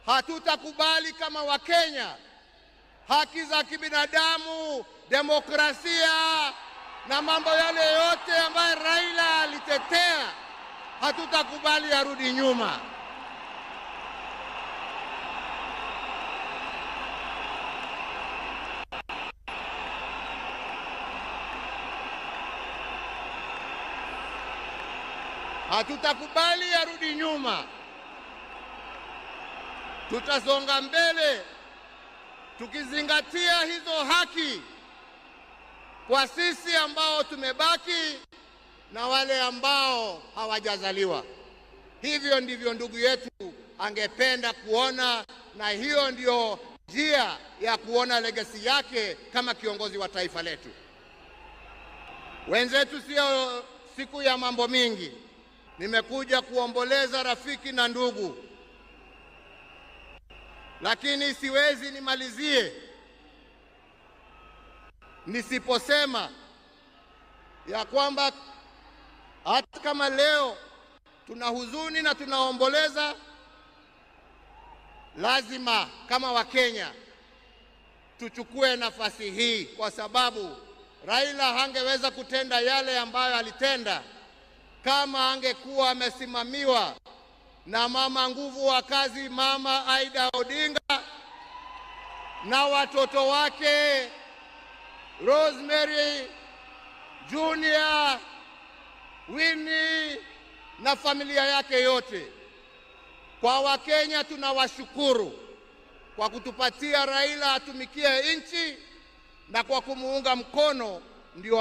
Hatutakubali kama Wakenya haki za kibinadamu, demokrasia na mambo yale yote ambayo Raila alitetea, hatutakubali yarudi nyuma. Hatutakubali yarudi nyuma. Tutasonga mbele tukizingatia hizo haki kwa sisi ambao tumebaki na wale ambao hawajazaliwa. Hivyo ndivyo ndugu yetu angependa kuona, na hiyo ndio njia ya kuona legacy yake kama kiongozi wa taifa letu. Wenzetu, sio siku ya mambo mingi. Nimekuja kuomboleza rafiki na ndugu, lakini siwezi nimalizie nisiposema ya kwamba hata kama leo tuna huzuni na tunaomboleza, lazima kama Wakenya tuchukue nafasi hii, kwa sababu Raila hangeweza kutenda yale ambayo alitenda kama angekuwa amesimamiwa na mama nguvu wa kazi, Mama Aida Odinga, na watoto wake Rosemary, Junior, Winnie na familia yake yote. Kwa Wakenya tunawashukuru kwa kutupatia Raila atumikie nchi na kwa kumuunga mkono ndio